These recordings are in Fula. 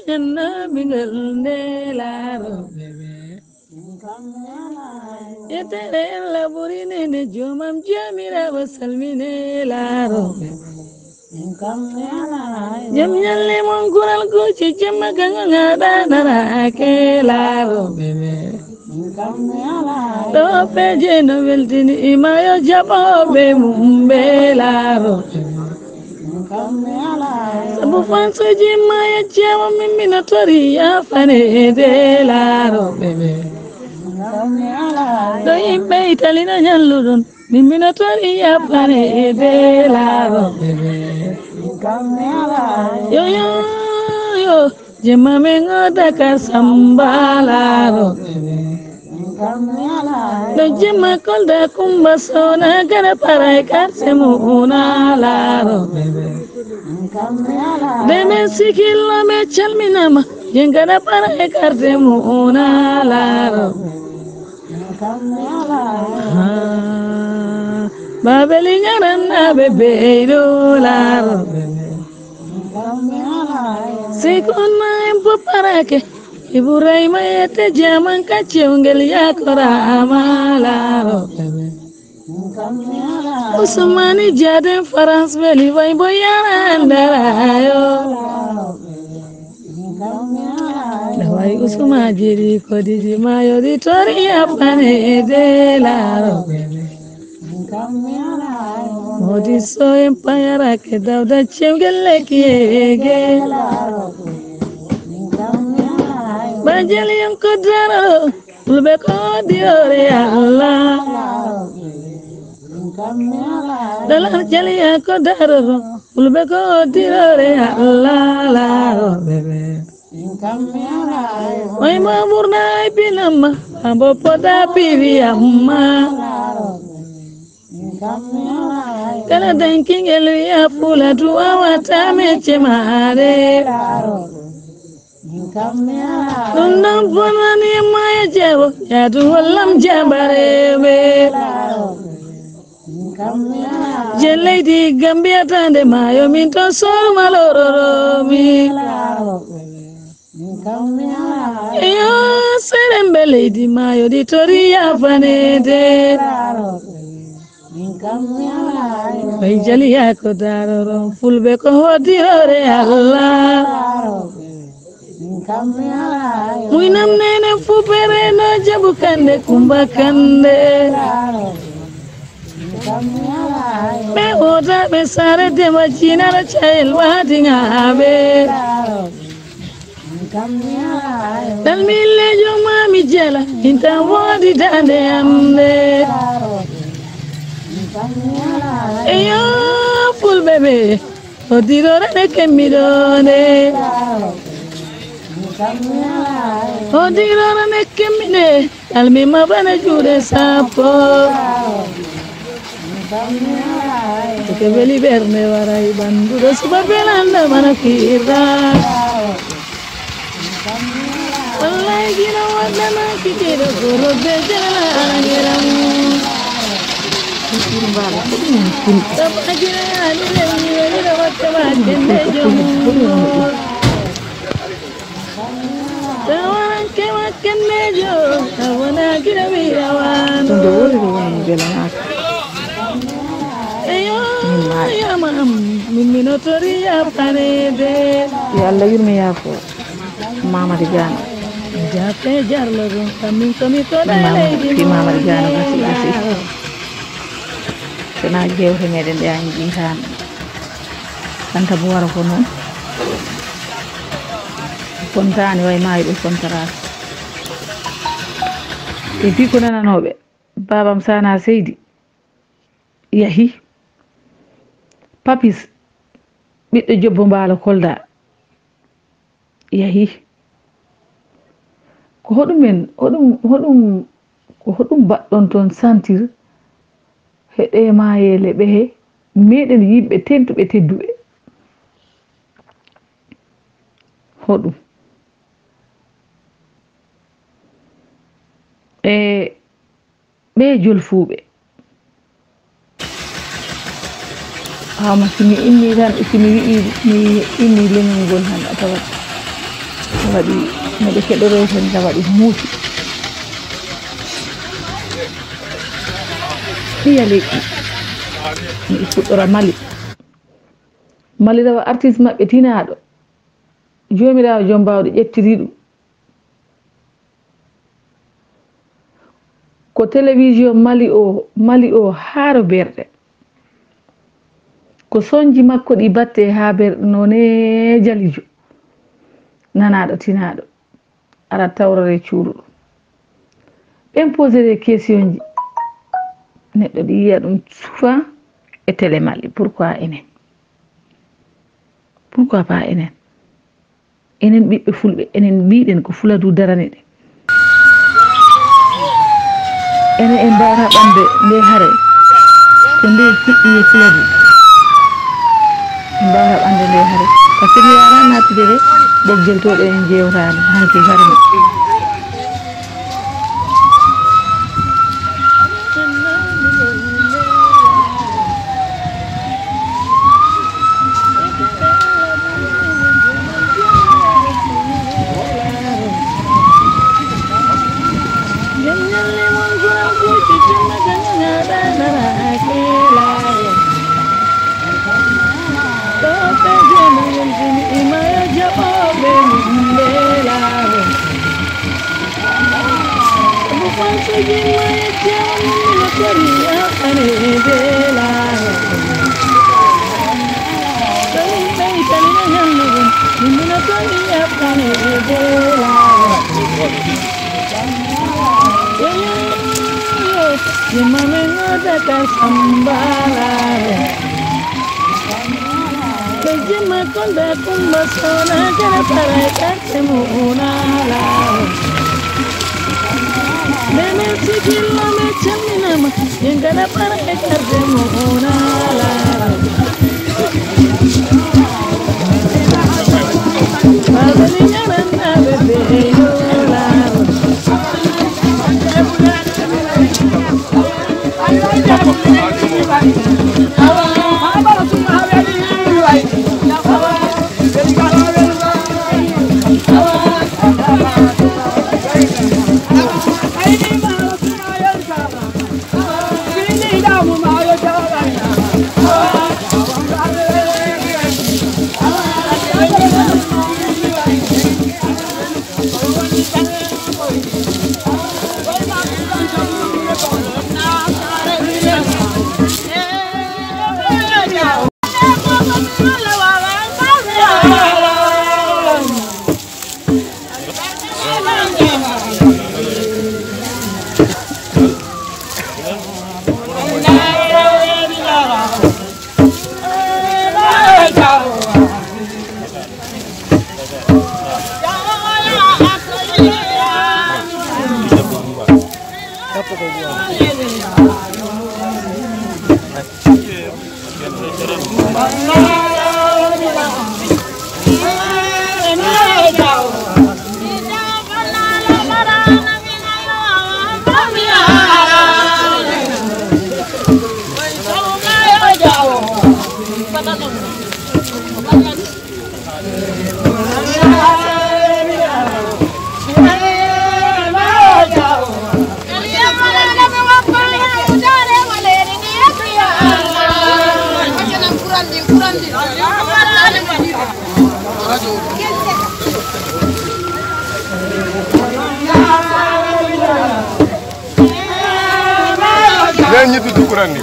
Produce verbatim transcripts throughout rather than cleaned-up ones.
Ñannaaɓingal nde laarooɓe ɓe. Yettere en laɓori nene joomam jaamiraawo salmine laarooɓe ɓe. Jam ñalle mon kural kuuci jemma kanko ngaɗanaraake laarooɓe ɓe. Ɗo peeje no weltini imayo jaɓooɓe mum ɓe laarooɓe ɓe. Sabu fansuuji ma yeccewa min mino tori yafaneede laarooɓe ɓe. Ɗo yimɓe italina ñalluɗon min mino tori yafaneede laarooɓe ɓe. Yo yo yo jemma min o Dakar samba laarooɓe ɓe. Ɗo jemma kolda kumba sona gara paray karte mu una laarooɓe ɓe. Ɓe ɓen sikillo ɓe calminama jengana paray karte mu una laarooɓe. Babeli ñarannaɓe ɓeyɗo laarooɓe ɓe. Siko na en poparake Ibrahima yete jaman ka cewngel yakora ama laarooɓe ɓe. Usmani jaden France weli way bo yara andarayo. Dawai usma jiri kodiji mayo di tori apane de laarooɓe ɓe. Modi so en payarake dawda cewgel lekki ege. Bajel yon ko daro fulɓe ko dirore Allah. Dalar jaliya ko daroro fulɓe ko dirore Allah laarooɓe ɓe. Oy ma ɓurna ay pinamma ambo poda piwi amma. Kala dankingel wiya pula duwawata mecce maare. Ɗum ɗon bonani e maya jeewo yaadu wallam jabareɓe. Je leydi Gambia tande mayo min to sormalororomi. Eyo serembe leydi mayo ɗi tori yafanede. Ɓay jaliya ko daroro fulɓe ko hoddirore Allah. Muynam nene fupere no jabu kande kumba kande. Ɓe odaɓe sare dema jinara cayel wadiŋaɓe. Ɗalmillejo mami jela inta wodi dande amde. Eyo fulɓe ɓe o dirorane kemmiɗone. O dirorane kemmiɗe. Almima bana juuɗe sappo. Ko weli ɓernde waray ɓannduɗo suba belanda bana kiirra. Wallahi gino waɗɗana kikiɗo goro be jala angeram. Sabajira ani remi weli watte ma kende jomu. Tawaranke makkendejo a wona gida wirawano. Ɗum ɗo woni ɗo woni belanaaka. Eyo yama am min mino tori yafanede. Yo Allah yurme yaafo mamadi gano. Jafe jarlo ɗum kammin komi koɗa leydi fi mamadi gano gasi gasi. Sona jewte meɗen ɗe an jihan. Anta bo wara ko noon. Fontaani way maayi ɗo fontaraaka. E fii ko nananooɓe baabam sana seydi yahi. Papis ɓiɗɗo jobbo mbaalo kolda yahi. Ko hoɗum en hoɗum hoɗum ko hoɗum mbaɗɗon toon sentir? Heɗe maayeele ɓehe meɗen yimɓe tentuɓe tedduɓe. Hoɗum e ɓe jolfuuɓe. Hawma simi inni tan simi wi'i mi inni leñol ngol tan a tawat. Waɗi, no ɓe keɗoroo heen, ka waɗi muusi. Ɓiya leƴƴi. Miɗi fuɗɗora Mali. Mali tawa artiste maɓɓe tinaaɗo. Joomiraawo Jom Baawɗe ƴettiri ɗum. Ko télévision Mali o, Mali o haaro berɗe. Ko sonji makko ɗi batte haa berɗe noone jalijo. Nanaaɗo tinaaɗo. Ara tawrore cuuɗo. Ɓen posere questionji. Neɗɗo ɗi yiya ɗum souvent e télé Mali. Pourquoi enen? Pourquoi pas enen? Enen ɓiɓɓe Fulɓe, enen mbiɗen ko Fuladu darani ɗe. Enen en mbaawata ɓamde nde hare, ko nde fuɗɗi e Fuladu. En mbaawata ɓamde nde hare. Par ce que mi waawa naattude ɗo, ɓoggel to ɗo en jeewtaani, hanki hare maɓɓe. Jemma konda kumba sona jara paray karte mo unala. Meme sigilla me chamminama, yengana paray karte mo unala. Babali nyaran na bebe yola. Ɓen ñitti dukkuran ni.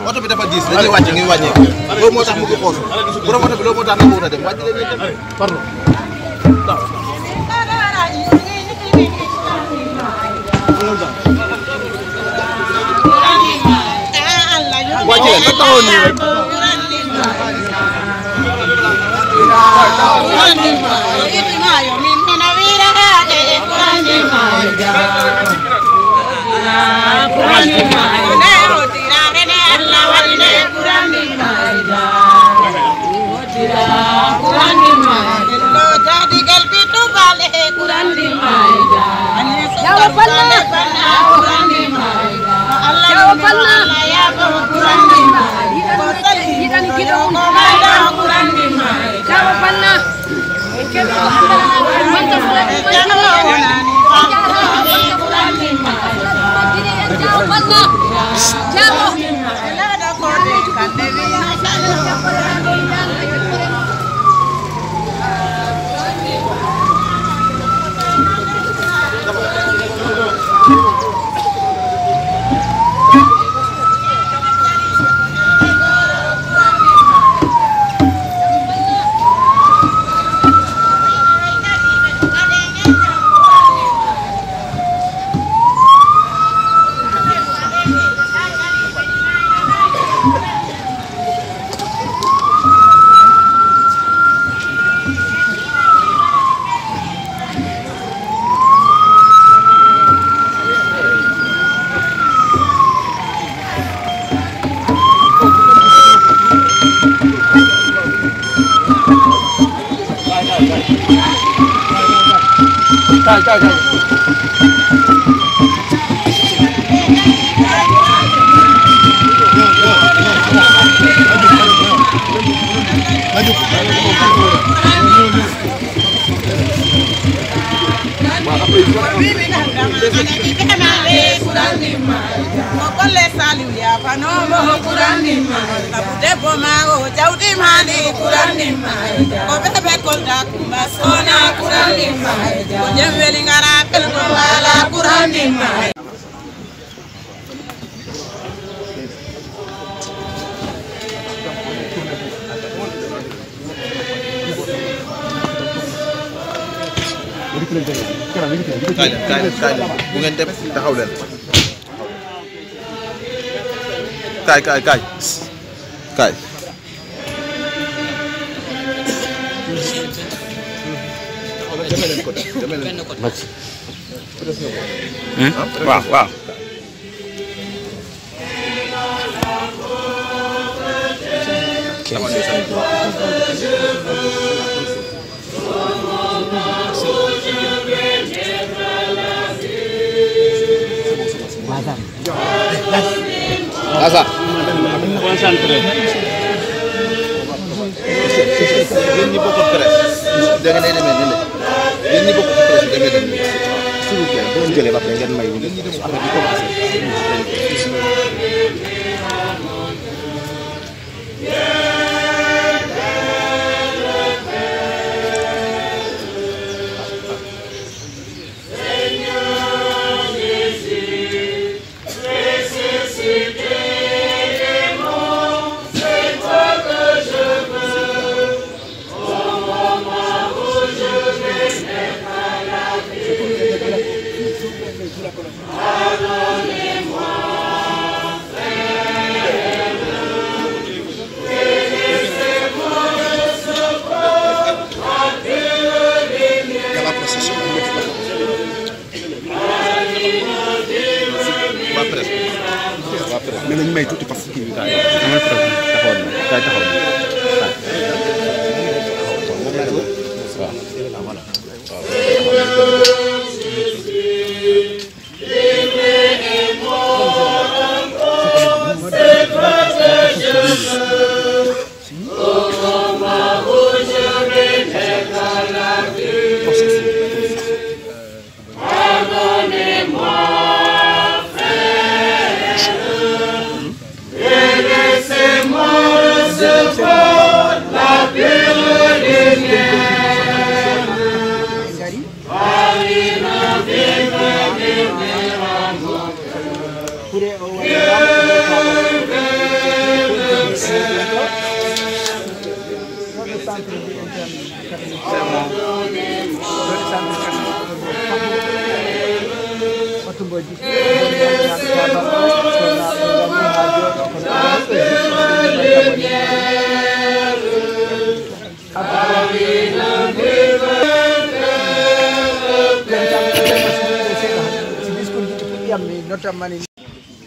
Oto bi dafa diis, dañuy wàcc, ñuy wàññeeku. Loolu moo tax mu ngi xoos. Borom oto bi, loolu moo tax nanguwut a dem. Wàcc leen, ngeen dem. Pardon. Wàcc leen, taxaw nii rek. Ko golle Saliou yaafanomo Kurandima. Sabu debbo ma o jawdi mani Kurandima. Ko bebe Kolda Kumba Sona Kurandima. Ko jam weli ngara pelgo wala Kurandima. Kaay leen, kaay leen, kaay leen. Bu ngeen dem, taxaw leen. Kaay, kaay, kaay. Kaay. Deme leen côté, deme leen côté. Hmm? Waaw, waaw. Asa. Concentré. Yéen ñi bokkul presse, da ngeen ay demee nii la. Yéen ñi bokkul ci presse, da ngeen dem nii. S'il vous plaît, boo jëlee ba pare ngeen may ñu def après ñu commencé. Waa presse. Waa presse. Mais nañ may tuuti parce que kii bi. Amul problème. Taxawoon na. Kaay taxaw na. Kaay.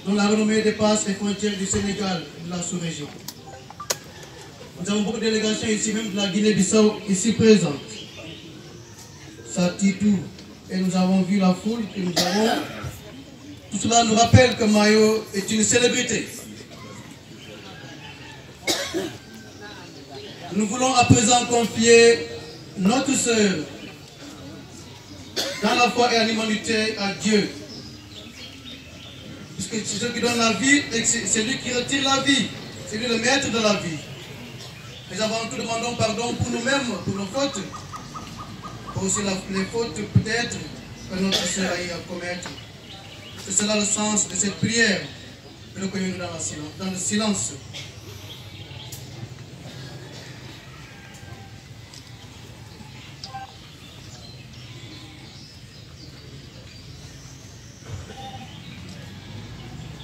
Dont la renommée dépasse les frontières du Sénégal et de la sous-région. Nous avons beaucoup de délégations ici, même de la Guinée-Bissau, ici présentes. Ça dit tout. Et nous avons vu la foule que nous avons. Tout cela nous rappelle que Mayo est une célébrité. Nous voulons à présent confier notre sœur dans la foi et en l'humanité à Dieu. Parce que c'est celui qui donne la vie et c'est c'est lui qui retire la vie. C'est lui le maître de la vie. Mais avant tout, demandons pardon pour nous-mêmes, pour nos fautes, pour aussi la- les fautes peut-être que notre sœur a eu à commettre. C'est cela le sens de cette prière. Recueillons-nous dans, la silen- dans le silence.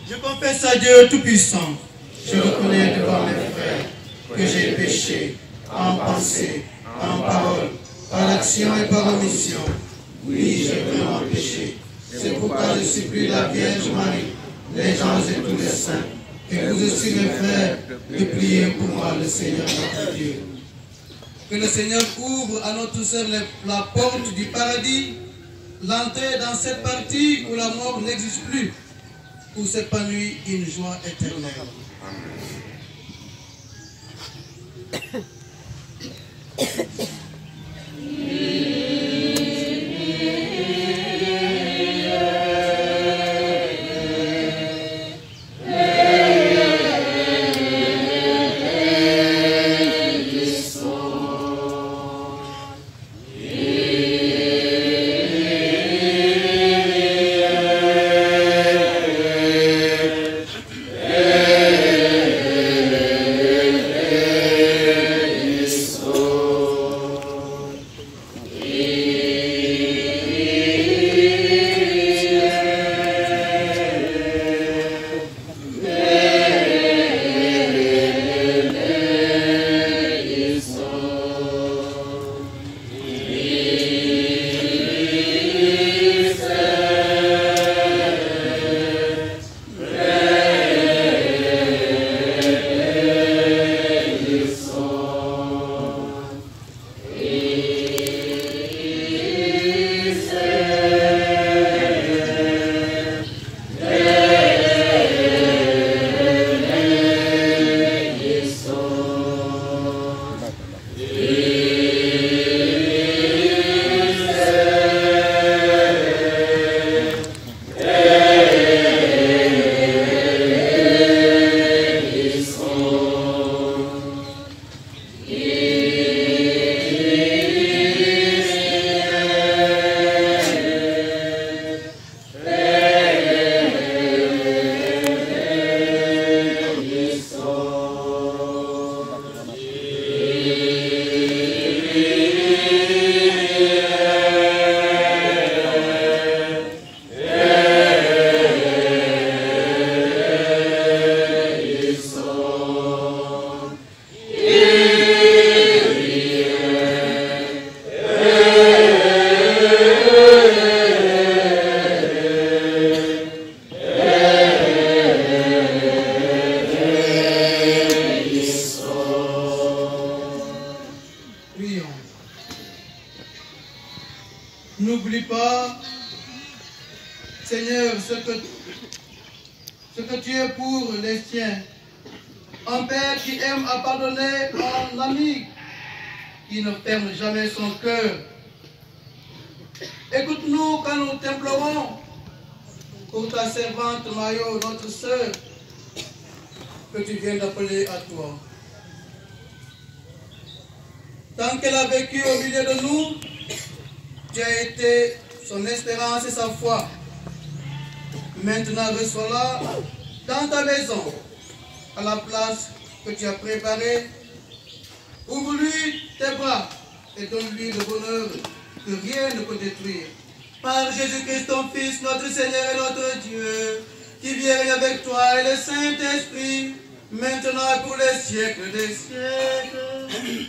Je confesse à Dieu Tout-Puissant, je reconnais devant mes frères que j'ai péché en pensée, en parole, par action et par omission. Oui, j'ai vraiment péché. C'est pourquoi je supplie la Vierge Marie, les anges et tous les saints, et vous aussi mes frères, de prier pour moi le Seigneur notre Dieu. Que le Seigneur ouvre à notre sœur les- la porte du paradis, l'entrée dans cette partie où la mort n'existe plus, où s'épanouit une joie éternelle. Ce que tu es pour les tiens. Un père qui aime à pardonner, un ami qui ne ferme jamais son cœur. Écoute-nous quand nous t'implorons pour ta servante Mayo, notre sœur, que tu viens d'appeler à toi. Tant qu'elle a vécu au milieu de nous, tu as été son espérance et sa foi. Maintenant, reçois-la dans ta maison, à la place que tu as préparée. Ouvre-lui tes bras et donne-lui le bonheur que rien ne peut détruire. Par Jésus-Christ, ton Fils, notre Seigneur et notre Dieu, qui vit et règne avec toi et le Saint-Esprit, maintenant et pour les siècles des siècles.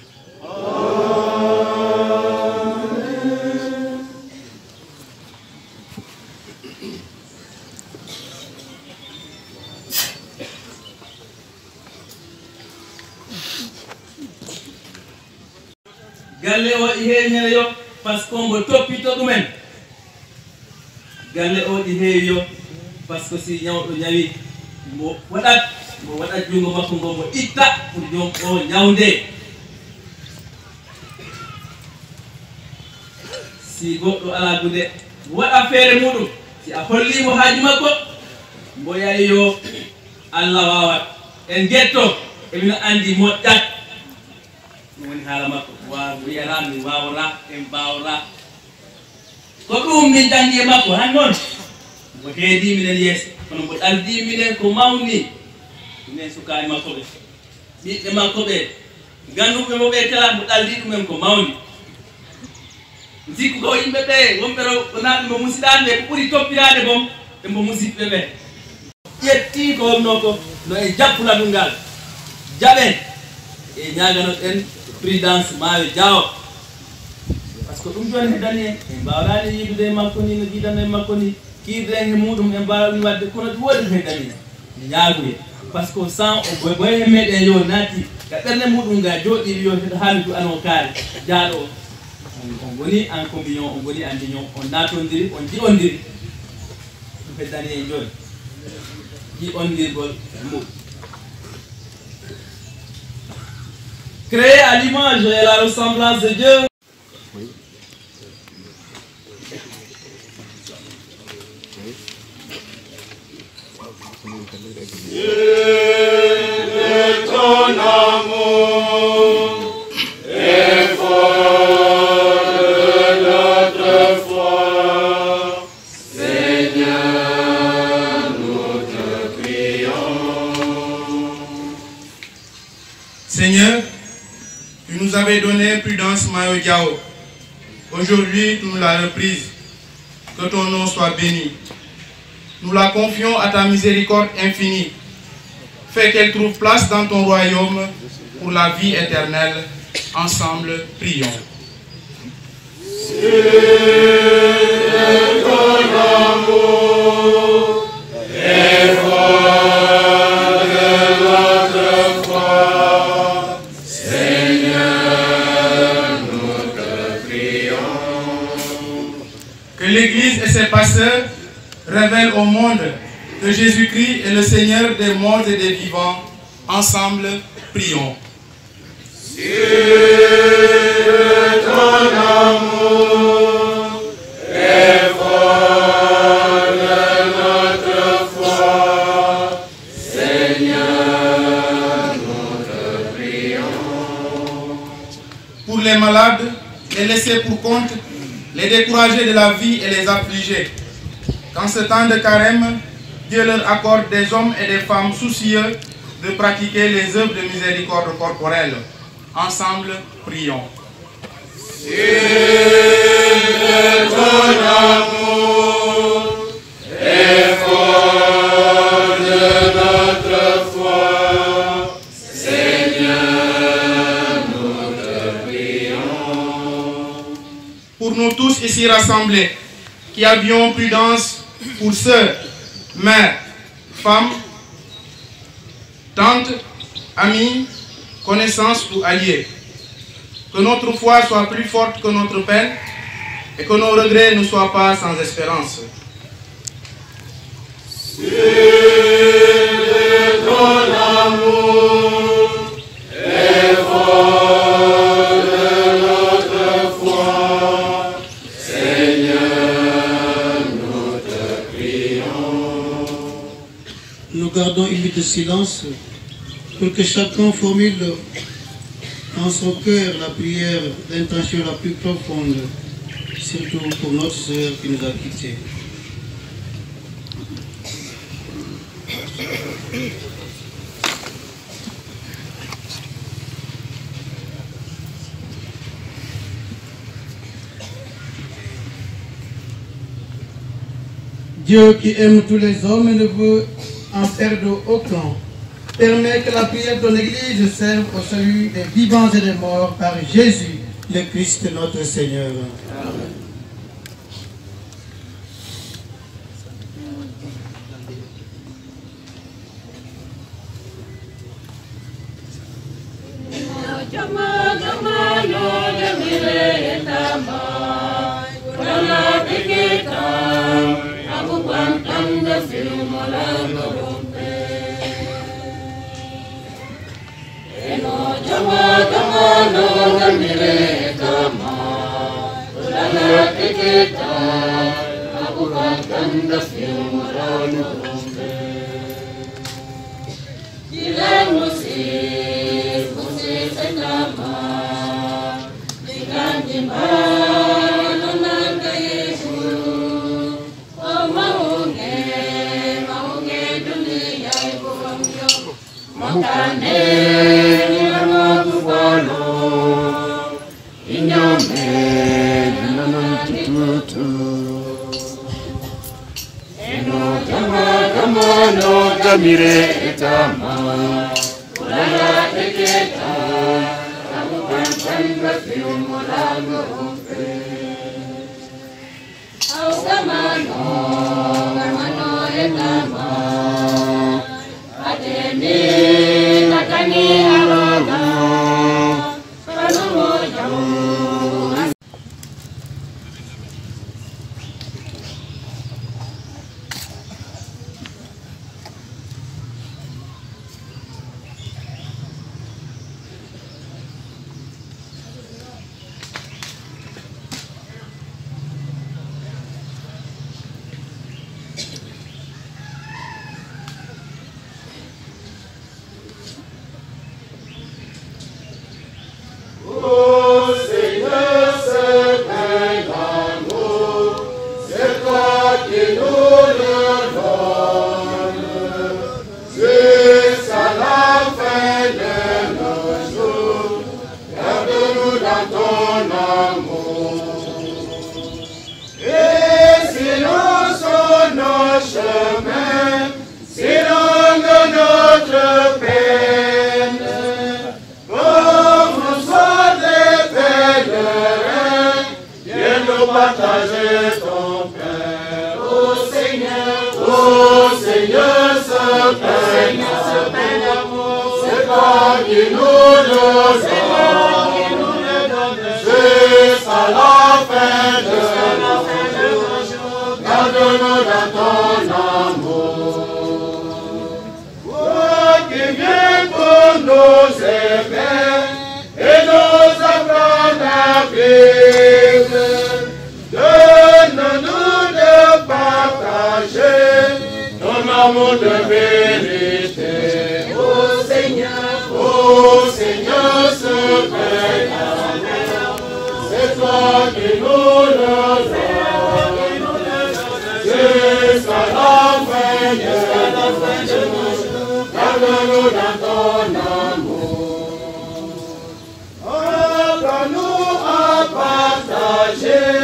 Galle o ɗi heewi ñande yo, par ce que mbo toppito ɗumen. Galle o ɗi heewi yo, par ce que si ñawɗo ñawi, mbo waɗat, mbo waɗat junngo makko ngo, mbo itta pour joom o ñawnde. Si goɗɗo alaa gude, waɗa feere muɗum. Si a holliimo haaju makko, mbo yahi yo, Allah waawat. En njetto, emino anndi moƴƴat. Ɗum woni haala makko. Wa wiyata min waawora, en mbaawora. Ko ɗum min janngi e makko han noon. Mbo heedii minen yeeso, kono mbo ɗaldii minen ko mawni. Minen sukaaɓe makko ɓe, ɓiɓɓe makko ɓe, ganndumɓe mo ɓe kala, mbo ɗaldii ɗumen ko mawni. Sikku ko yimɓe ɓe wonɓe ɗo, wonaaɓe mbo musiɗaade ɓe, ko ɓuri toppiraade boom e mbo musiɓɓe ɓe. Ƴettii ko wonnoo ko no e jappula ɗum ngal. Jaɓen e ñaaganoɗen présidence Maayo Jaawo. Par ce que ɗum jooni heddani en, en mbaawraani yiidude e makko ni no jiidanno e makko ni. Kiirden e muɗum en mbaawi waɗde kono ɗum waɗi heddani en. Ñaaguye. Par ce que sans o boy boy e meɗen yo naati ka ɓernde muɗum ga jooɗi yo heɗo haami du ano kaari. Jaaɗo o. On ngoni an ko mbiyon, on ngoni an mbiyon, on naatondiri, on ji'ondiri. Ɗum heddani en jooni. Ji'ondirgol muɗum. Créé à l'image et à la ressemblance de Dieu. Et ton amour est fort de notre foi, Seigneur, nous te prions. Seigneur, tu nous avais donné prudence Mayo Diao. Aujourd'hui, tu nous l'as reprise. Que ton nom soit béni. Nous la confions à ta miséricorde infinie. Fais qu'elle trouve place dans ton royaume pour la vie éternelle. Ensemble, prions. Si ton amour est fort de notre foi, Seigneur, nous te prions. Que l'Église et ses pasteurs révèlent au monde que Jésus-Christ est le Seigneur des morts et des vivants. Ensemble, prions. Si ton amour est fort de notre foi, Seigneur, nous te prions. Pour les malades, les laissés pour compte, les découragés de la vie et les affligés. Qu'en ce temps de carême, Dieu leur accorde des hommes et des femmes soucieux de pratiquer les œuvres de miséricorde corporelle. Ensemble, prions. Si ton amour est fort de notre foi, Seigneur, nous te prions. Pour nous tous ici rassemblés, qui avions prudence pour sœurs, mères, femmes, tantes, amis, connaissances ou alliés. Que notre foi soit plus forte que notre peine et que nos regrets ne soient pas sans espérance. Si de ton amour et fort de notre foi, Seigneur, nous te prions. Nous gardons une minute de silence pour que chacun formule en son cœur la prière, l'intention la plus profonde, surtout pour notre sœur qui nous a quittés. Dieu qui aime tous les hommes et ne veut en perdre aucun, permet que la prière de ton Église serve au salut des vivants et des morts par Jésus, le Christ notre Seigneur. Amen. Oh Seigneur, c'est plein d'amour, c'est toi qui nous le donnes, jusqu'à la fin de nos jours, garde-nous dans ton amour. Et si long sont nos chemins, si longue notre peine, comme on soit des pèlerins, viens nous partager ton pain. Ô Seigneur, ô Seigneur, ce pain, c'est toi qui nous le donnes, jusqu'à la fin de nos jours. Garde-nous dans ton amour. Toi qui viens pour nous aimer et nous apprendre à vivre, donne-nous de partager ton amour de vérité. Ô Seigneur, ô Seigneur, ce pain, c'est toi qui nous le donnes, jusqu'à la fin de nos jours. Garde-nous dans ton amour. Apprends-nous à partager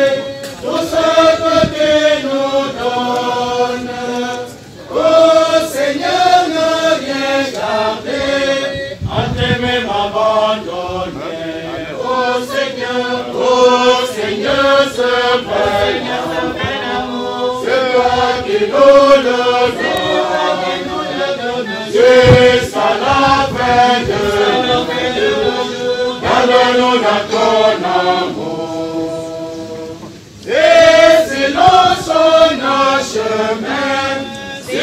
tout ce que tu nous donnes. Ô Seigneur, ne rien garder, à tes mains m'abandonner. Ô Seigneur, ô Seigneur, ce pain, c'est toi qui nous le donnes, jusqu'à la fin de nos jours. Garde-nous dans ton amour. Et si long sont nos chemins, si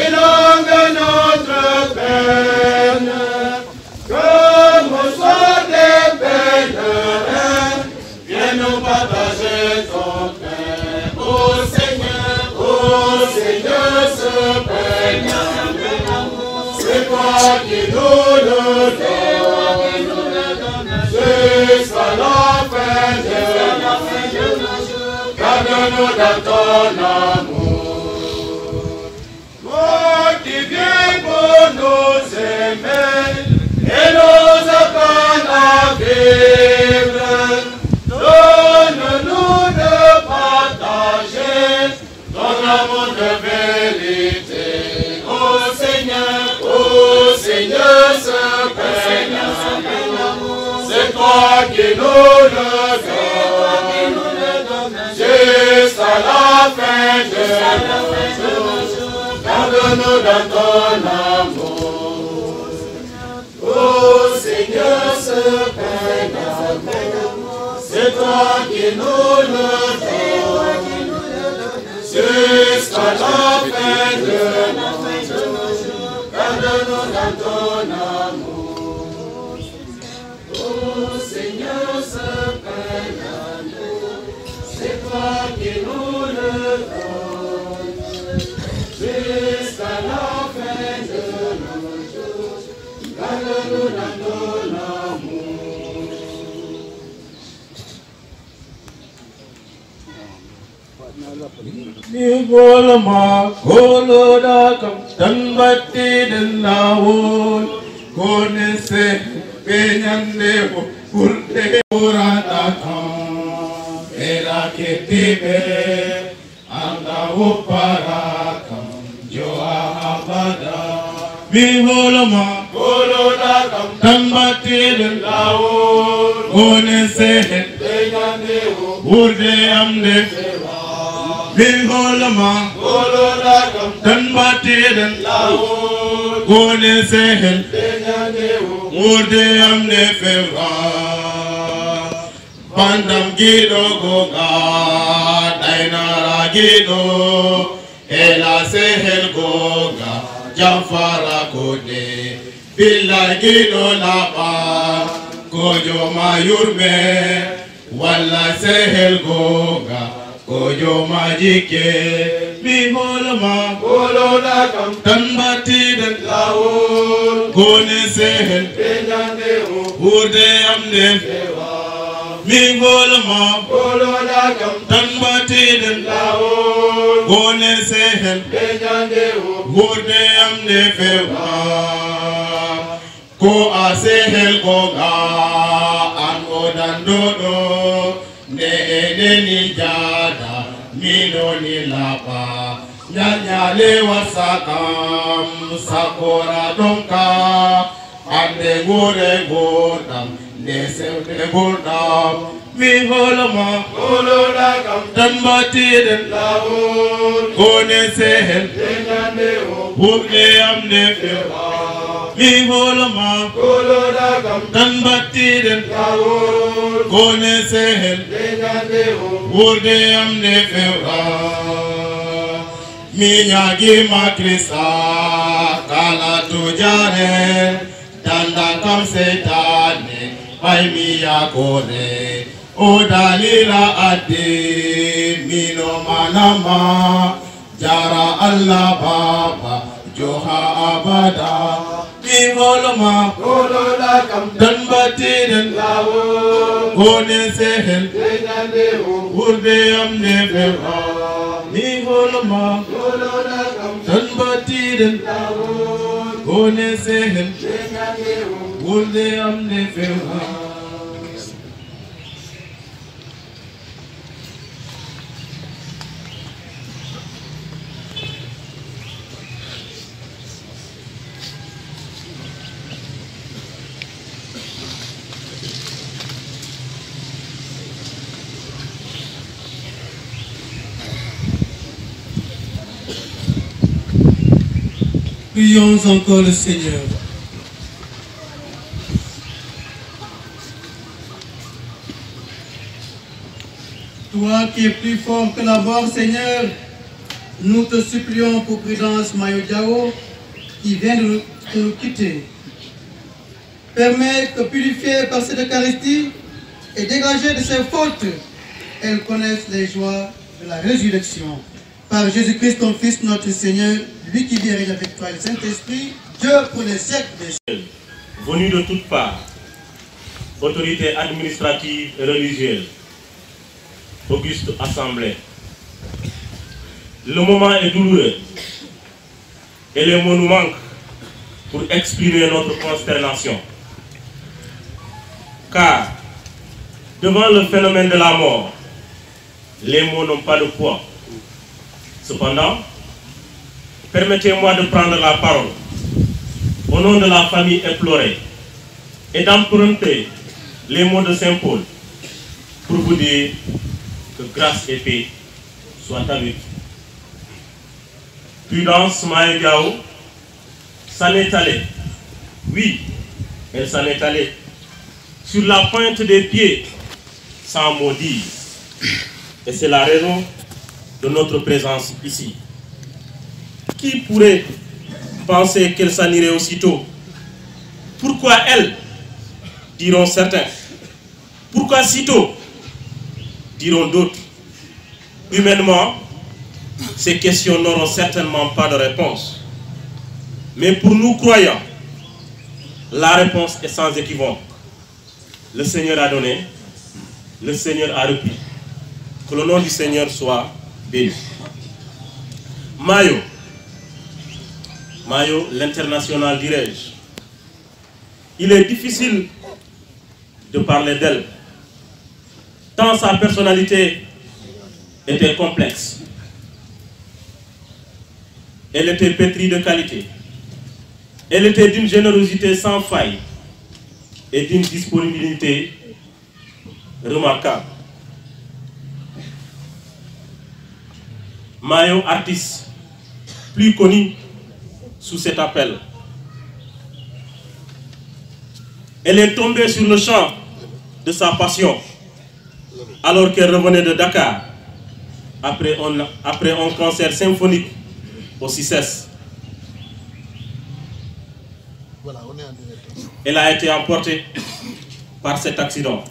Qui nous le donne jusqu'à la fin de nos jours. Garde-nous dans ton amour. Toi qui viens pour nous aimer et nous apprendre à vivre, donne-nous de partager ton amour de vérité, ô Seigneur, ô Seigneur, ce plein amour, c'est toi qui nous le donnes, jusqu'à la fin de nos jours. Garde-nous dans ton amour. Ô Seigneur, ce plein amour, c'est toi qui nous le donnes. Jusqu'à la fin de nos jours, garde-nous dans ton amour. Ô Seigneur, ce plein amour, c'est toi qui nous le donnes. Jusqu'à la fin de nos jours, garde-nous dans ton amour. Mi hoolama kooloɗa kam tan mbattiɗen laawol. Kone se ɓe ñande o ɓurɗe ɓurata kam ɓeɗa keddiɓe anga woppara kam jo'a abada. Mi hoolama kooloɗa kam tan mbattiɗen laawol. Kone sehen ɓe ñande o ɓurde am nde fewa. Mi hoolama kooloɗa kam tan mbattiɗen laawol. Kone sehen ɓe ñande o ɓurde am nde fewa. Bandam giɗo gonga ɗaynara giɗo ela sehel gonga jamfara kode. Billa giɗo laɓa ko joma yurme walla sehel gonga ko joma jikke. Mi hoolama kooloɗa kam tan mbattiɗen laawol. Kone sehel ɓe ñande o ɓurde am nde fewa. Mi hoolama kooloɗa kam tan mbattiɗen laawol. Kone sehel ɓe ñande o ɓurde am nde fewa. Ko a sehel gonga an o dandoɗo nde eneni jada minoni laɓa. Ñañale wasakam sakora ɗonka ande ngure ngurdam nde sewde ngurdam. Mi hoolama kooloɗa kam tan mbattiɗen laawol. Kone sehel ɓe ñande o ɓurde am nde fewa. Mi hoolama kooloɗa kam tan mbattiɗen laawol. Kone sehel ɓe ñande o ɓurde am nde fewa. Mi ñagima Krista kala to jaren danda kam seytane ɓay mi yakore. O dalila addi mino manama jara Allah baba joha abada. Mi hoolama kooloɗa kam tan mbattiɗen laawol. Kone sehel ɓe ñande o ɓurde am nde fewa. Mi hoolama kooloɗa kam tan mbattiɗen laawol. Kone sehel ɓe ñande o ɓurde am nde fewa. Prions encore le Seigneur. Toi qui es plus fort que la mort, Seigneur, nous te supplions pour Prudence Mayo Diao, qui vient de nous, de nous quitter. Permets que, purifiée par cette Eucharistie et dégagée de ses fautes, elle connaisse les joies de la résurrection. Par Jésus-Christ, ton Fils, notre Seigneur, Lui qui vit et règne avec toi, le Saint-Esprit, Dieu pour les siècles des siècles. Venus de toutes parts, autorités administratives et religieuses, auguste assemblée. Le moment est douloureux et les mots nous manquent pour exprimer notre consternation. Car, devant le phénomène de la mort, les mots n'ont pas de poids. Cependant, permettez-moi de prendre la parole au nom de la famille éplorée et d'emprunter les mots de Saint Paul pour vous dire que grâce et paix soient avec vous. Prudence, Mayo Diao s'en est allée. Oui, elle s'en est allée. Sur la pointe des pieds, sans mot dire. Et c'est la raison de notre présence ici. Qui pourrait penser qu'elle s'en irait aussitôt ? Pourquoi elle, diront certains ? Pourquoi si tôt ? Diront d'autres. Humainement, ces questions n'auront certainement pas de réponse. Mais pour nous croyants, la réponse est sans équivoque. Le Seigneur a donné, le Seigneur a repris. Que le nom du Seigneur soit béni. Mayo, Mayo, l'international dirais-je, il est difficile de parler d'elle, tant sa personnalité était complexe. Elle était pétrie de qualité. Elle était d'une générosité sans faille et d'une disponibilité remarquable. Mayo, artiste, plus connu sous cet appel. Elle est tombée sur le champ de sa passion alors qu'elle revenait de Dakar après un, après un concert symphonique au CICES. Elle a été emportée par cet accident.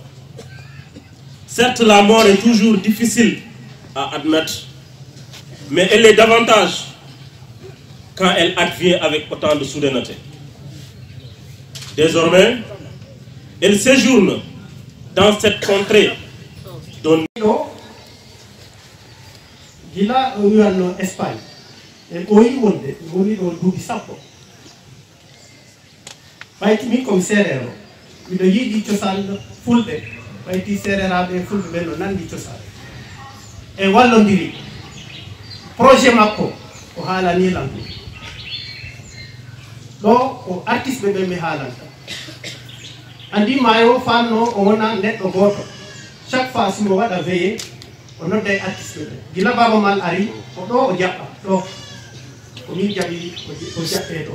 Certes, la mort est toujours difficile à admettre, mais elle est davantage quand elle advient avec autant de souveraineté. Désormais, elle séjourne dans cette contrée dont Ɗo, gila o wiwanno Espagne, en ɓooyi wonde mi woni ɗo duuɓi sappo. Ɓayti min komi seereero, miɗo yiɗi cosaan fulɓe, ɓayti seereeraaɓe e fulɓe ɓen no nanndi cosaan. En wallondiri. Projet makko o haalanii lan ɗum. Ɗo ko artiste ɓe ɓen mi haalanta. Anndi Mayo fanno o wona neɗɗo gooto. Chaque fois si mo waɗa veillée, o nodda e artiste ɓe. Gila Baaba Maal ari, o ɗo o jaɓɓa, ɗo. Ko min jaɓi o jaɓɓe ɗo.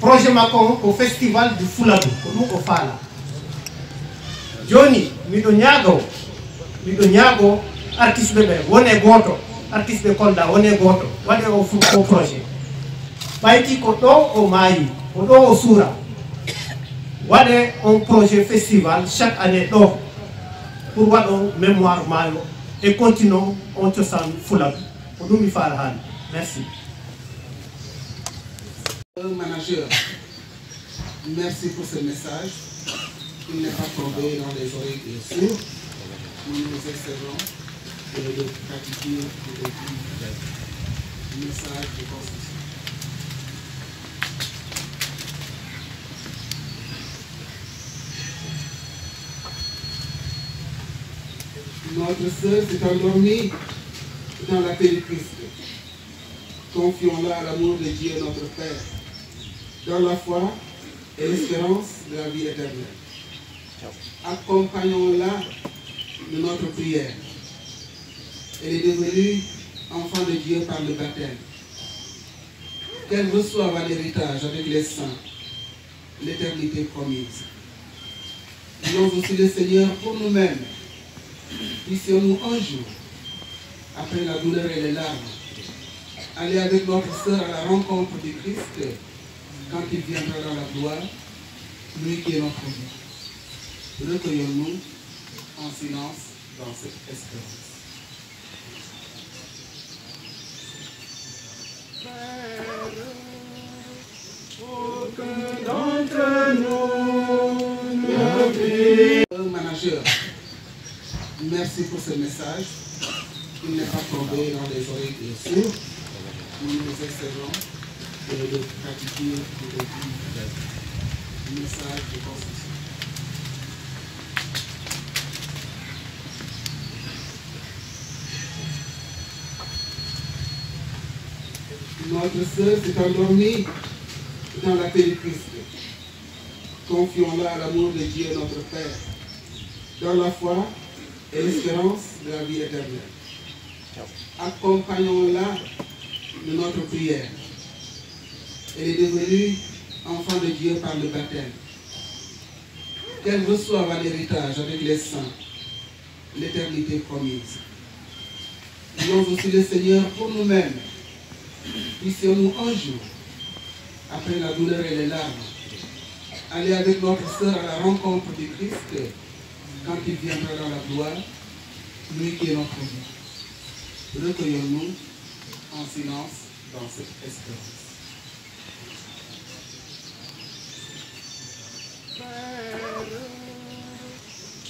Projet makko on ko festival du Fuladu, ko ɗum o faala. Jooni miɗo ñaago, miɗo ñaago artiste ɓe wone gooto, artiste ɓe Kolda wone gooto, waɗe o fu o projet. Ɓayti ko ɗo o maayi, ko ɗo o suura. Waɗe on projet festival chaque année ɗo pour waɗon mémoire Mayo e continuer on cosaan Fuladu. Ko ɗum mi faala haali. Merci. Manager, merci pour ce message. Il n'est pas tombé dans les oreilles des sourds. Nous nous essayons de le pratiquer et de vivre. Message de construction. Notre sœur s'est endormie dans la paix de Christ. Confions-la à l'amour de Dieu notre Père, dans la foi et l'espérance de la vie éternelle. Accompagnons-la de notre prière. Elle est devenue enfant de Dieu par le baptême. Qu'elle reçoive en héritage avec les saints l'éternité promise. Prions aussi le Seigneur pour nous-mêmes. Puissions-nous un jour, après la douleur et les larmes, aller avec notre sœur à la rencontre du Christ quand il viendra dans la gloire, lui qui est notre vie. Recueillons-nous en silence dans cette espérance. Un manager. Merci pour ce message. Il n'est pas tombé dans les oreilles des sourds. Nous nous essayons de le pratiquer, de le vivre. Message de construction. Notre sœur s'est endormie dans la paix de Christ. Confions-la à l'amour de Dieu notre Père, dans la foi et l'espérance de la vie éternelle. Accompagnons-la de notre prière. Elle est devenue enfant de Dieu par le baptême. Qu'elle reçoive en héritage avec les saints l'éternité promise. Prions aussi le Seigneur pour nous-mêmes. Puissions-nous un jour, après la douleur et les larmes, aller avec notre sœur à la rencontre du Christ quand il viendra dans la gloire, lui qui est notre vie. Recueillons-nous en silence dans cette espérance.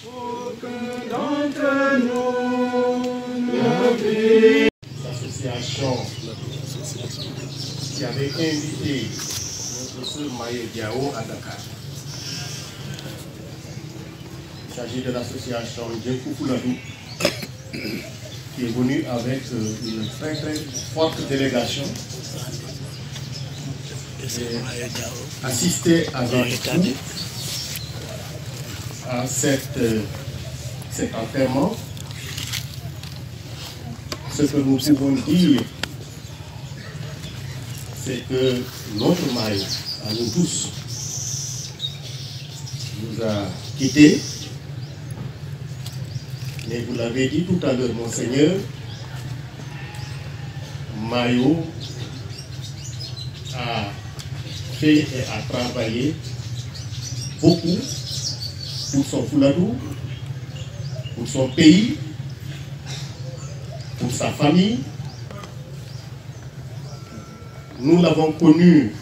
Aucun d'entre nous ne vit. L'association qui avait invité notre sœur Mayo Diao à Dakar. Il s'agit de l'association Diekou Fouladou, qui est venue avec, euh, une très, très forte délégation, et assister avec nous à cette, euh, cet enterrement. Ce que nous pouvons dire, c'est que notre Mayo, à nous tous, nous a quittés. Mais vous l'avez dit tout à l'heure, Monseigneur, Mayo a fait et a travaillé beaucoup pour son Fouladou, pour son pays, pour sa famille. Nous l'avons connue,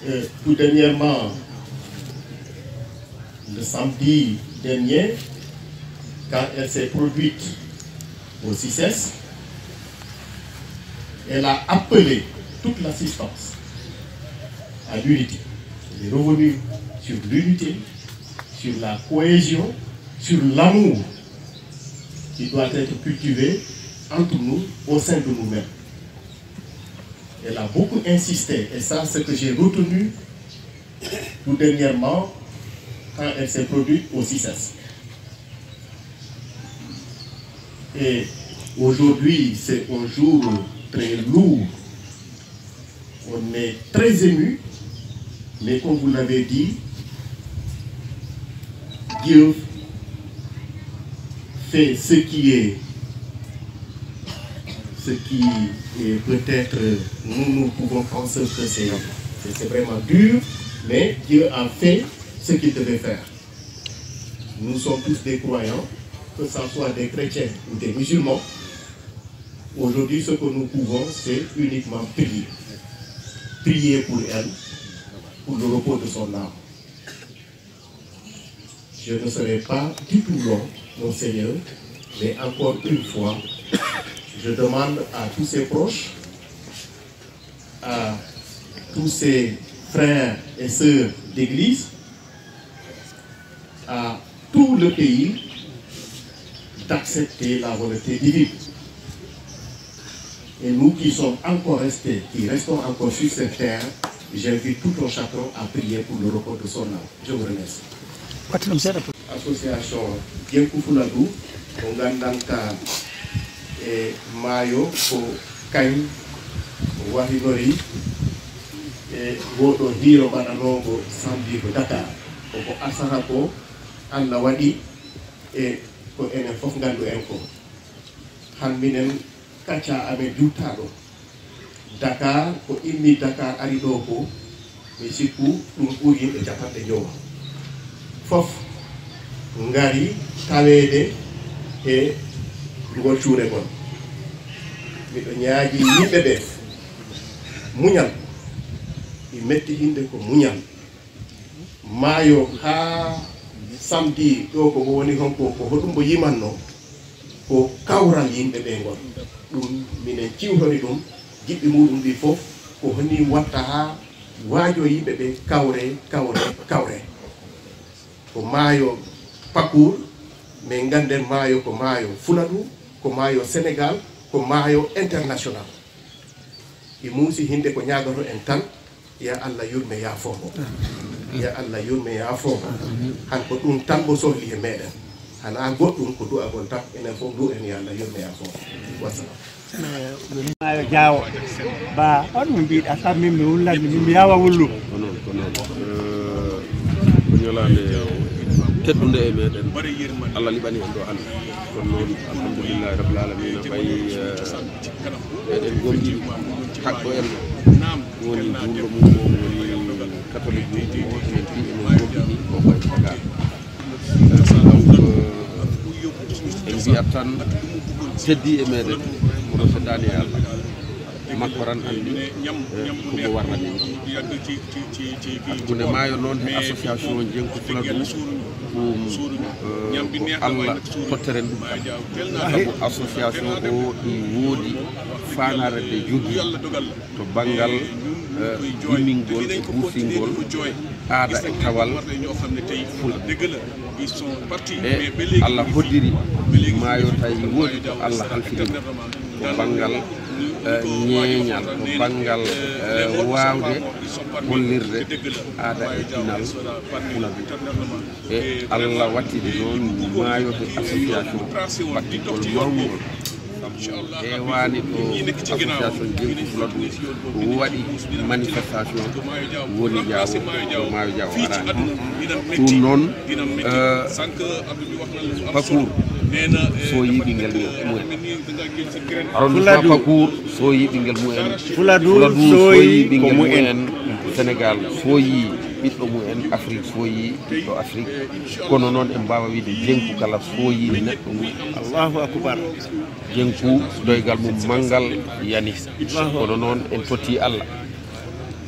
euh, tout dernièrement, le samedi dernier, quand elle s'est produite au CICES. Elle a appelé toute l'assistance à l'unité. Elle est revenue sur l'unité, sur la cohésion, sur l'amour qui doit être cultivé entre nous, au sein de nous-mêmes. Elle a beaucoup insisté, et ça, ce que j'ai retenu tout dernièrement, quand elle s'est produite au CICES. Et aujourd'hui, c'est un jour très lourd. On est très ému, mais comme vous l'avez dit, Dieu fait ce qui est, ce qui est peut-être, nous, nous pouvons penser que c'est, c'est, c'est vraiment dur, mais Dieu a fait ce qu'il devait faire. Nous sommes tous des croyants, que ce soit des chrétiens ou des musulmans. Aujourd'hui, ce que nous pouvons, c'est uniquement prier. Prier pour elle, pour le repos de son âme. Je ne serai pas du tout long, Monseigneur, mais encore une fois, je demande à tous ses proches, à tous ses frères et sœurs d'Église, à tout le pays d'accepter la volonté divine. Et nous qui sommes encore restés, qui restons encore sur cette terre, j'invite tout un chacun à prier pour le repos de son âme. Je vous remercie. Association Diekou Fouladou, mo nganndanɗaa e maayo ko kañ wahinori e ngoo ɗoo hiiro mbaɗanoongo samedi ko Dakar. Koko asara ko Allah waɗi e ko enen fof nganndu-en ko. Han minen kaccaa amen juuttaaɗo Dakar, ko immi Dakar ari ɗoo ko, mi sikku ɗum ɓuri yimɓe capanɗe njowo. Fof ngari taweede e ngol cuure ngol. Miɗo ñaagii yimɓe ɓee muñal, mi metti hinde ko muñal. Maayo haa samedi ɗo ko woni honko, ko hoɗum mbo yimanno? Ko kawral yimɓe ɓe ngol. Ɗum minen ciwtori ɗum, jiɓɓi muɗum ɗi fof ko honi watta haa waajo yimɓe ɓe kawre, kawre, kawre. Ko maayo Pakour, min ngannden maayo ko maayo Fuladu, ko maayo Sénégal, ko maayo international. Ɗi muusi hinde ko ñaagoto en tan, ya Allah yurme yaafo mo. Ya Allah yurme yaafo mo. Han ko ɗum tan mo sohli e meɗen. Hana goɗɗum ko du'agol tan, enen fof du'en ya Allah yurme yaafo mo. Wassalam. Maayo Jaawo. Ba, on mo mbiɗa, kam min mi wullanmi, min mi yawa wullu. Ko noon, ko noon. Eh, ko ñalaande teddunde e meɗen. Allah liɓani en ɗo hannde. Kono noon, alhamdulillahi rabbil alamina, ɓay, eh, eɗen gomɗini haɗɗo en ɗo. Woni juulɗo mum o, woni katolik mum o, eɗen mbi eɗen gomɗini ko koye saga. Donc, eh, en mbiyat tan, teddi e meɗen, kono so daani e Allah. Makko tan anndi, eh, ko mo warrani. Hakkunde maayo noon e association Jenku Fuladu, ɗum, eh, ko Allah totteren ɗum kam. Sabu association o ɗi woodi faandaare nde jogii to banngal, eh, yimingol e ɓuusingol aada e tawal Fuladu. E Allah hoddiri maayo tawi woodi ko Allah halfini mo. Ko banngal, eh, ñeeñal, ko banngal, eh, waawde hollirde aada e pinal Fuladu. E Allah wattidi noon maayo he association battitgol mawngol. Heewaani ko association Jenku Fuladu waɗi manifestation woni Jaawo, ko maayo Jaawo araani. Ɗum noon, eh, Pakour soyi ɓinngel mum en. Arrondissement Pakour soyi ɓinngel mum en. Fuladu soyi ɓinngel mum en. Sénégal soyi ɓiɗɗo mum en. Afrique soyi ɓiɗɗo Afrique. Kono noon en mbaawa wiide Jenku kala soyi neɗɗo mum en. Allahu akbar. Jenku doygal mum manngal yani. Kono noon en totti Allah.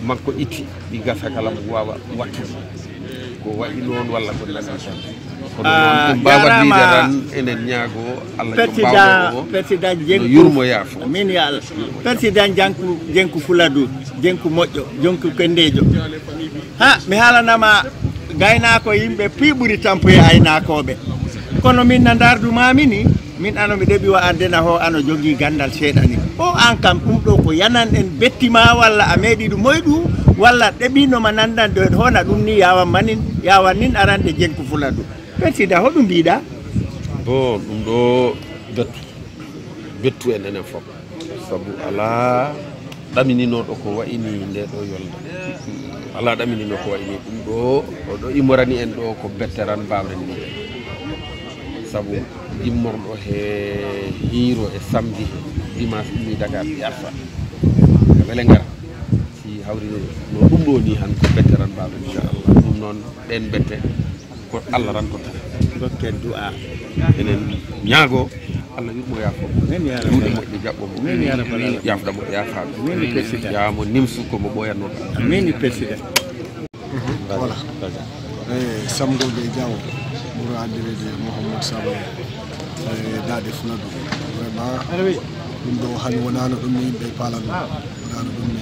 Makko itti ɗi gasa kala mo waawa wattude. Ko wayi noon walla ko nanndi tan. Kono noon en mbaawat wiide tan eɗen ñaago Allah joom baawɗo o, président Jenku, yurmo yaafo. Amin ya Allah. Président Jenku, Jenku Fuladu, Jenku moƴƴo, Jenku kenndeejo. Ha, mi haalanama gaynaako yimɓe piiɓuri tampuye aynaakoɓe. Kono min na ndardu maami ni, min ano mi ɗeɓi wa ardena ho ano jogii ganndal seeɗa ni. O an kam ɗum ɗo ko yanan en betti ma walla a meeɗi ɗum moyɗu walla ɗeɓino ma nandan ɗo en hona ɗum ni yawan manin, yawan nin arande Jenku Fuladu. Président, hoɗum mbiɗa? Bon, ɗum ɗo bettu. Bettu en enen fof. Sabu alaa ɗamininooɗo ko wayi ni nde ɗo yolnde. Alaa ɗamininoo ko wayi ni ɗum ɗo, o ɗo immorani en ɗo ko betteran mbaawɗen mbiide. Sabu immorɗo he hiiro e samedi he dimanche ummi Dakar ɗi arta. Wele ngara. Si hawri no ɗum ɗo ni han ko betteran mbaawɗen inchallah. Ɗum noon ɗen bette. Ko Allah rantoto. Dokken du'a. Enen ñaago Allah yurmo yaafo. Amin ya rabbal. Juuɗe moƴƴe jaɓɓo mo. Amin ya rabbal alamin. Yaafda mo yaafaɓe. Amin président. Yaamo nimsu ko mo ɓoyannoɗo. Amin président. Voilà. Eh, Samgoɓe Diaw, ɓuro addirede Mouhammad Saba, eh, Daade Fuladu. Vraiment, ɗum ɗo han wonano ɗum ni yimɓe paalano. Wonano ɗum ni.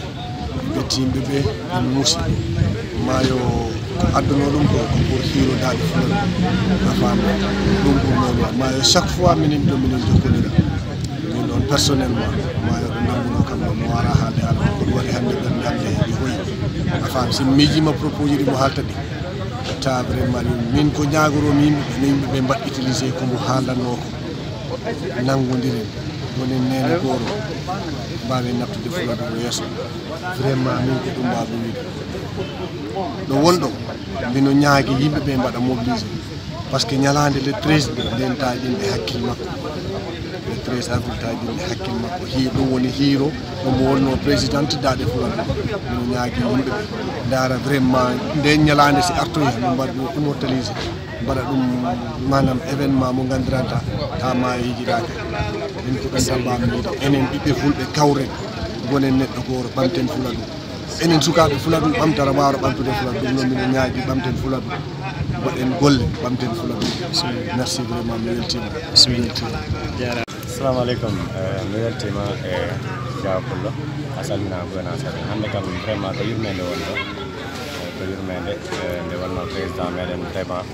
Ɓe betti yimɓe ɓe, ɓe muusi. Maayo ko adduno ɗum ko, ko pour hiiro Daade Fuladu. A faami? Ɗum ɗum noon wa. Maayo chaque fois minen ɗo minen jokkodira. Min ɗon personnellement, maayo ɗo nanguno kam ɗo mo wara haalde haala ko ɗum waɗi hannde ɓen hannde heɓi hoyi. A faami? Si miijima propos ji ɗi mo haalta ɗi. Ta vraiment min ko ñaagoro mi yimɓe ɓe, no yimɓe ɓe mbaɗ utilisé ko mo haaldanno ko. Nanngondiren, wonen neene gooro, mbaawen nattude Fuladu o yeeso. Vraiment, min ko ɗum mbaawmi wiide. Ɗo wonɗo, mbino ñaagi yimɓe ɓe mbaɗa mobilisé. Parce que ñalaande le treize nden taƴinɗe hakkil makko. Le treize avril taƴinɗe hakkil makko. Hi-, ɗum woni hiiro, ɗo mo wonno président Daade Fuladu. Mbino ñaagi yimɓe ɓe. Ndaara vraiment, nden ñalaande si artoyi, no mbaɗ ɗum immortalisé. Mbaɗa ɗum maanaam événement mo nganndiranta ta maayo yijiɗaaka. Min ko ɗon tan mbaawmi wiide. Enen ɓiɓɓe fulɓe kawren, gonen neɗɗo gooro, ɓamten Fuladu. Enen sukaaɓe Fuladu, ɓamtara waawra ɓamtude Fuladu. Ɗum noon minen ñaagi ɓamten Fuladu, mbaɗen golle, ɓamten Fuladu. Merci vraiment, mi weltiima. Mi weltiima. Assalamu aleykum. Eh, mi weltiima, eh, Diaw Pullo. A salminaama, a salminaama. Hannde kam vraiment ko yurmeende woni ɗo. Eh, ko yurmeende, eh, nde wonnoo président meɗen vraiment,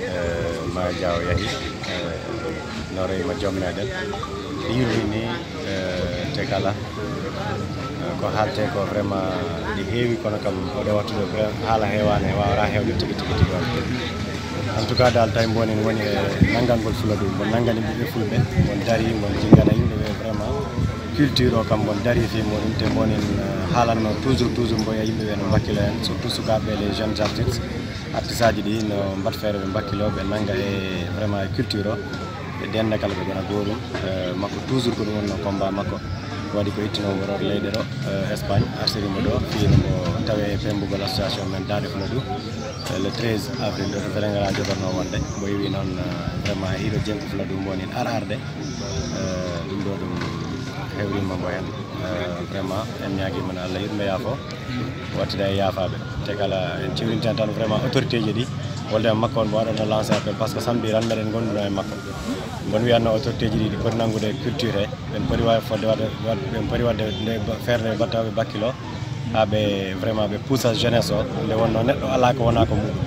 eh, Maya Diaw yahi, eh, no rewima joom meɗen. Yurmi ni, eh, te kala, eh, ko haalte ko vraiment ɗi heewi, kono kam oɗo wattu ɗo vraiment haala heewaani, waawra heewde tigi, tigi, tigi on. En tout cas dal, tawi mbonin woni e nanngangol Fuladu, mbo nanngani ɓiɓɓe Fulɓe, mbo dari, mbo jinngana yimɓe ɓe vraiment culture o kam, mbo dari fii muɗum, te mbonin, eh, haalanno toujours, toujours mbo e yimɓe ɓe no mbakkilo heen, surtout sukaaɓe, les jeunes artistes, artistes aji ɗi no mbaɗ feere ɓe mbakkilo, ɓe nannga e vraiment e culture o, ɓe dennda kala ɓe gona gootum, eh, makko toujours ko ɗum wonno combat makko. Waɗi ko ittinoo mbo ɗo leyɗe ɗo, eh, Espagne, arsiri mbo ɗo, fii no mbo tawe e pembugol association men Daaɗe Fuladu, eh, le treize avril ɗo to Vélingara jogatnoo wonde. Mbo iwi noon, eh, vraiment e hiɗo jenggo Fuladu mbo woni ar arde, eh, ɗum ɗo ɗum hewrima mbo heen. Eh, vraiment en ñaagiima no Allah yurme yaafo, wattida e yaafaaɓe. Te kala en cewrintan tan vraiment autorité ji ɗi, wolde e makko on mbo waɗatno lancé appel, par ce que samedi tan meɗen ngonduno e makko. Mboɗo wiyatno autorité ji ɗi, ɗi poti nanngude culture he, ɓen poti wa-, fodde waɗde, waɗ-, ɓen poti waɗde nde ba-, feere nde battawɓe bakkilo, haa ɓe vraiment ɓe puusa jeunesse o, nde wonno neɗɗo alaa ko wonaa ko muɗum.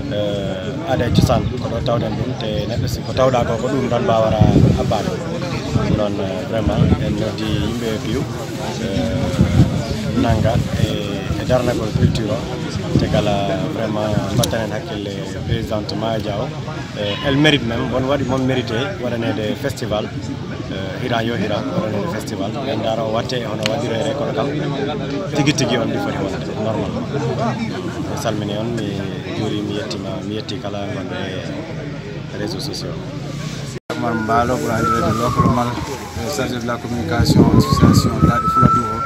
Eh, aada e cosaan ko ɗo tawɗen ɗum, te neɗɗo si ko tawɗa ko, ko ɗum tan mbaawata abbaade. Ɗum noon, eh, vraiment en noddi yimɓe e piiw, eh, nannga e, e darnagol culture o, te kala vraiment mbattanen hakkille présidente Maya Diaw. Eh, elle mérite même, won waɗi moom mérité waɗaneede festival, eh, hiran yo hiran waɗaneede festival. En ndaara o watte e hono waɗirere kono kam tigi tigi on ndi foti wonde normal. Mi salmini on, mi juuri, mi yettima, mi yetti kala gonɗo e réseaux sociaux. Omar Mbaalo, ɓura anndireede Lokolomal, eh, chargé de la communication association Daaɗe Fuladu o.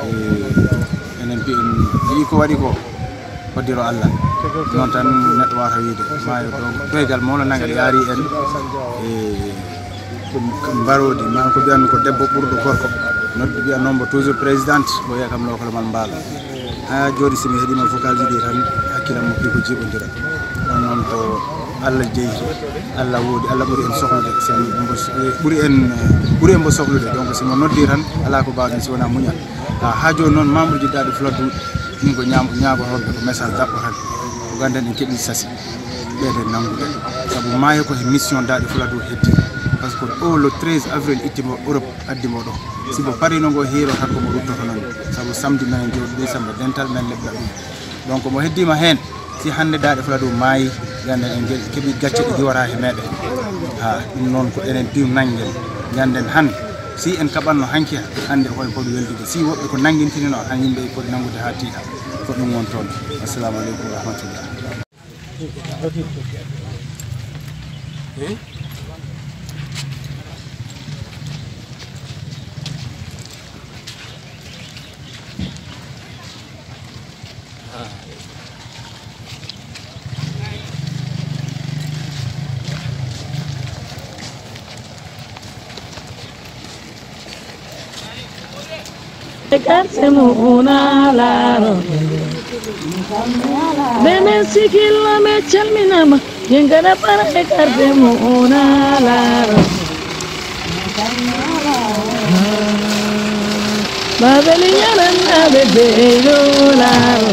Eh, enen mbiyen, yii ko waɗi ko, hoddiro Allah. Noon tan neɗɗo waawata wiyde. Maayo ɗo, doygal mawɗo nanngal yaari en. E ko, ko mbaroodi, ma ko mbiyanmi ko debbo ɓurɗo gorko. Noddi mbiya noon mbo toujours présidente, mbo wiya kam Lokolomal Mbaalo. Haa jooni, so mi heɗiima vocal ji ɗi tan, hakkilam mo fii ko jiiɓondira. Ɗum noon ko Allah jeyi, Allah woodi, Allah ɓuri en sohlude, so mbo, ɓuri en, ɓuri en mbo sohlude. Donc, so mo noddi tan, alaa ko mbaawɗen si wonaa muñal. Ah, haa jooni noon, membre ji Daaɗe Fuladu, min ko ñaam-, ñaagotooɓe ko message daɓɓo tan. Ko ganden en keɓii sasi. Ɓeyden nanngude. Sabu maayo ko he mission Daaɗe Fuladu heddi. Par ce que o le treize avril itti mo Europe, addi mo ɗo. Si mo parino ngo hiiro tan ko mo ruttoto noon. Sabu samedi men en jooɗi ɗo, samba dental men leɓɗa ɗum. Donc mo heddiima heen, si hannde Daaɗe Fuladu maayi, ganden en nge-, keɓii gacce ɗe diwata he meɗen. Ha, ɗum noon ko enen piiw nanngen. Ganden han, si en kaɓanno hanki, hannde ko en poti weldude. Si woɓɓe ko nanngintinino, han yimɓe poti nanngude haa tiiɗa. Ko ɗum won toon. Assalamu aleykum wa rahmatullah. Carte mo una laaro. Ɓe men sikillo me calminama. Yengana para e carte mo una laaro. Babeli ñanan aɓe ɓeyɗo laaro.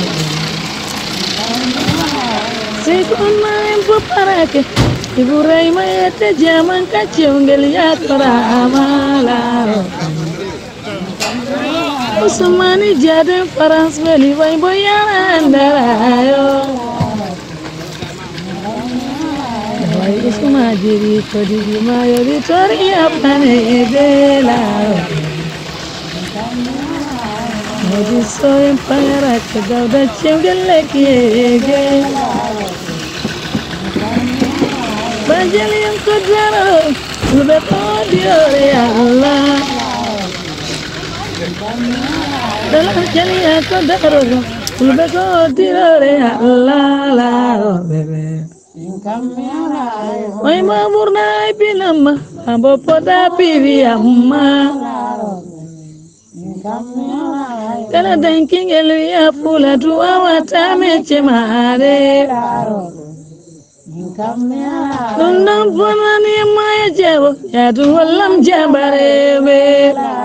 Sey ko on ma en fof parake. Ibrahima yette jaman ka cewngel yatorama laaro. Usmani jaden France weli way bo yara andarayo. Way Usma jiri ko digi mayo di tori apane e bela. Modi so en pangara ke dawda cewgel leki ege. Banjel en ko daro. Fulɓe ko diroore Allah. Dala jaliya ko daroro. Fulɓe ko diroore Allah, laarooɓe ɓe. Oy ma ɓurna ay pinamma, ambo poda piwi amma. Kala dankingel wiya pula duwawata mecce maare. Ɗum ɗon bonani ma e jewo yaadu wallam jabare weela.